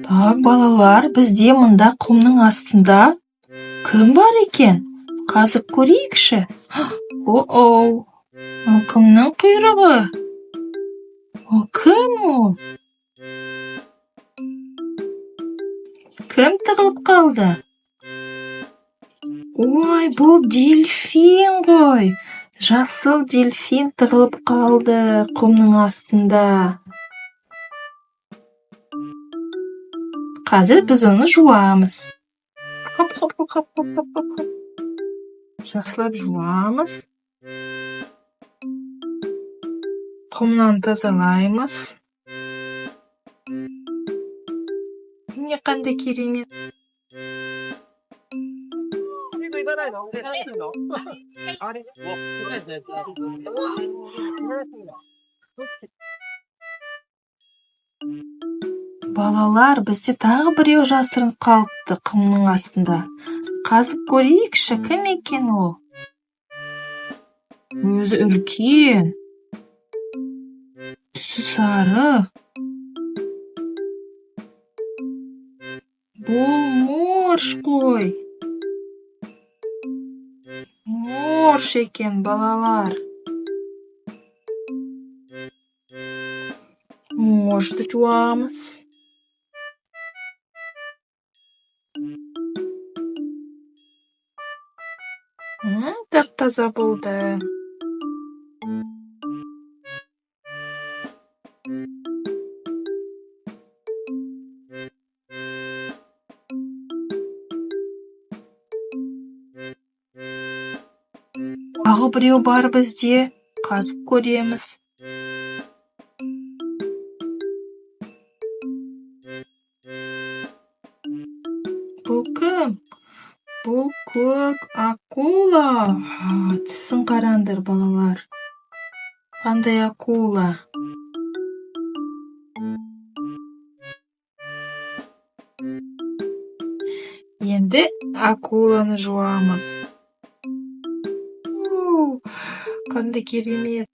Так, балалар, бізде мында құмның астында кім бар екен? Қазып көрейікші. О-оу, ол кімнің құйрығы? Ол кім ол? Кім тығылып қалды? Ой, бұл дельфин ғой. Жасыл дельфин тығылып қалды құмның астында. Қазір біз оны жуамыз. Хоп, хоп, хоп, хоп, хоп, хоп, хоп, хоп. Жақсылап жуамыз. Құмнан тазалаймыз. Міне, қандай керемет. 行かないの何するのあれ Балалар, бізде тағы біреу жасырынып қалыпты құмның астында. Қазып көрейікші, кім екен ол? Өзі үлкен. Түсі сары. Бұл морж қой. Морж екен, балалар. Моржды жуамыз. Тап-таза болды. Тағы біреу бар бізде. Қазып көреміз. Бұл кім? Бұл көк акула. Тісін қараңдар, балалар. Қандай акула? Енді акуланы жуамыз. Қандай керемет.